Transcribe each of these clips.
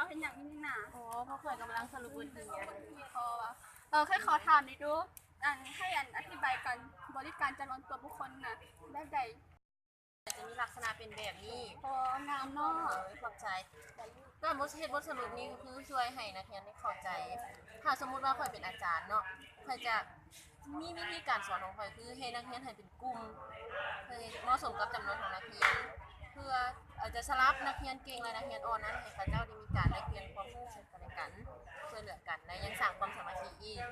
ເປັນຫຍັງນີ້ນະ? ອໍ ເພາະຂ້ອຍກຳລັງສະຫຼຸບບົດຮຽນ. ອໍ ເອີ ຂ້ອຍຂໍຖາມໜ່ອຍດູ ອັນ ໃຫ້ອັນອະທິບາຍການບໍລິການຈັດວາງຕົວບຸກຄົນນະ ແບບໃດ? ຈະມີລັກສະນະເປັນແບບນີ້. ອໍ ງາມເນາະ. ໂດຍ ຂອບໃຈ. ການບົດ ເຮັດບົດສະຫຼຸບນີ້ກໍຄືຊ່ວຍໃຫ້ນັກຮຽນໄດ້ເຂົ້າໃຈ. ຖ້າສົມມຸດວ່າຂ້ອຍເປັນອາຈານເນາະ ຂ້ອຍຈະມີວິທີການສອນຂອງຂ້ອຍ ຄືເຮັດນັກຮຽນໃຫ້ເປັນກຸ່ມ ເພື່ອໃຫ້ເໝາະສົມກັບຈຳນວນຂອງນັກຮຽນ ເພື່ອ ເອີ ຈະສະຫຼັບນັກຮຽນເກັ່ງ ແລະ ນັກຮຽນອ່ອນນັ້ນ ໃຫ້ເຂົາເຈົ້າໄດ້ມີການແລກປ່ຽນຄວາມຮູ້ເຊິ່ງກັນແລະກັນ, ຊ່ວຍເຫຼືອກັນ ແລະ ຍັງສ້າງຄວາມສາມັກຄີອີກ.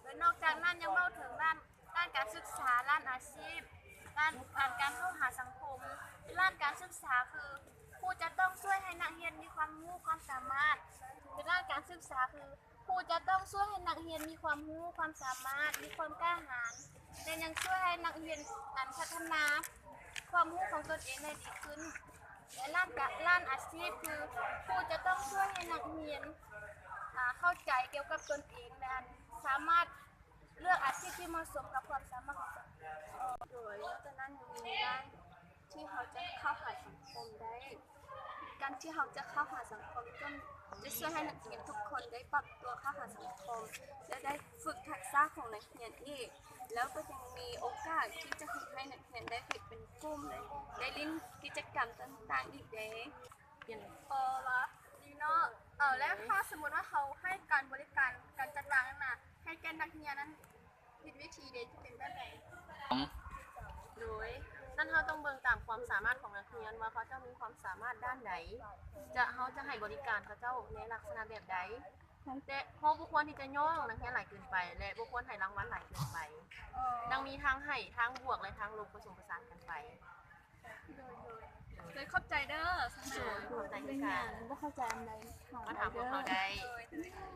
ແລະ ນອກຈາກນັ້ນຍັງເວົ້າເຖິງດ້ານ ດ້ານການສຶກສາ, ດ້ານອາຊີບ, ດ້ານ ດ້ານການເຂົ້າຫາສັງຄົມ. ດ້ານການສຶກສາຄື ຄູຈະຕ້ອງຊ່ວຍໃຫ້ນັກຮຽນມີຄວາມຮູ້ຄວາມສາມາດ. ເປັນດ້ານການສຶກສາຄື ຄູຈະຕ້ອງຊ່ວຍໃຫ້ນັກຮຽນມີຄວາມຮູ້ຄວາມສາມາດ, ມີຄວາມກ້າຫານ ແລະ ຍັງຊ່ວຍໃຫ້ນັກຮຽນນັ້ນພັດທະນາຄວາມຮູ້ຂອງຕົນເອງໄດ້ດີຂຶ້ນ. ແລະ ດ້ານການ ດ້ານອາຊີບຄື ຄູຈະຕ້ອງຊ່ວຍໃຫ້ນັກຮຽນ ອາ ເຂົ້າໃຈກ່ຽວກັບຕົນເອງ ແລະ ສາມາດ ເລືອກອາຊີບທີ່ເໝາະສົມກັບຄວາມສາມາດຂອງຕົນເອງ. ໂດຍ ນອກຈາກນັ້ນຍັງມີດ້ານທີ່ເຮົາຈະເຂົ້າຫາສັງຄົມໄດ້. ການທີ່ເຮົາຈະເຂົ້າຫາສັງຄົມກໍຈະຊ່ວຍໃຫ້ນັກຮຽນທຸກຄົນໄດ້ປັບຕົວເຂົ້າຫາສັງຄົມ ແລະ ໄດ້ຝຶກທັກສະຂອງນັກຮຽນອີກ. ແລ້ວກໍຍັງມີໂອກາດທີ່ຈະເຮັດໃຫ້ນັກຮຽນໄດ້ເຮັດເປັນກຸ່ມ ໄດ້ຫຼິ້ນກິດຈະກຳຕ່າງໆອີກເດ້. ອໍ ວ່າດີເນາະ. ເອີ ແລ້ວຖ້າສົມມຸດວ່າເຮົາໃຫ້ການບໍລິການການຈັດວາງນັ້ນນະ ໃຫ້ແກ່ນັກຮຽນນັ້ນ ເປັນວິທີເດ ຈະເປັນແບບໃດ? ໂດຍ ນັ້ນເຮົາຕ້ອງເບິ່ງຕາມຄວາມສາມາດຂອງນັກຮຽນວ່າເຂົາເຈົ້າມີຄວາມສາມາດດ້ານໃດ ຈະ ເຮົາຈະໃຫ້ບໍລິການເຂົາເຈົ້າໃນລັກສະນະແບບໃດ. ແຕ່ເຮົາບໍ່ຄວນທີ່ຈະຍ້ອງນັກຮຽນຫຼາຍເກີນໄປ ແລະ ບໍ່ຄວນໃຫ້ລາງວັນຫຼາຍເກີນໄປ. ຕ້ອງມີທາງໃຫ້, ທາງບວກ ແລະ ທາງລົບປະສົມປະສານກັນໄປ. ໂດຍ ໂດຍ ໂດຍ ຂອບໃຈເດີ. ໂດຍ ຂອບໃຈຄືກັນ. ບໍ່ເຂົ້າໃຈອັນໃດ ມາຖາມພວກເຮົາໄດ້. ໂດຍ ໂດຍ.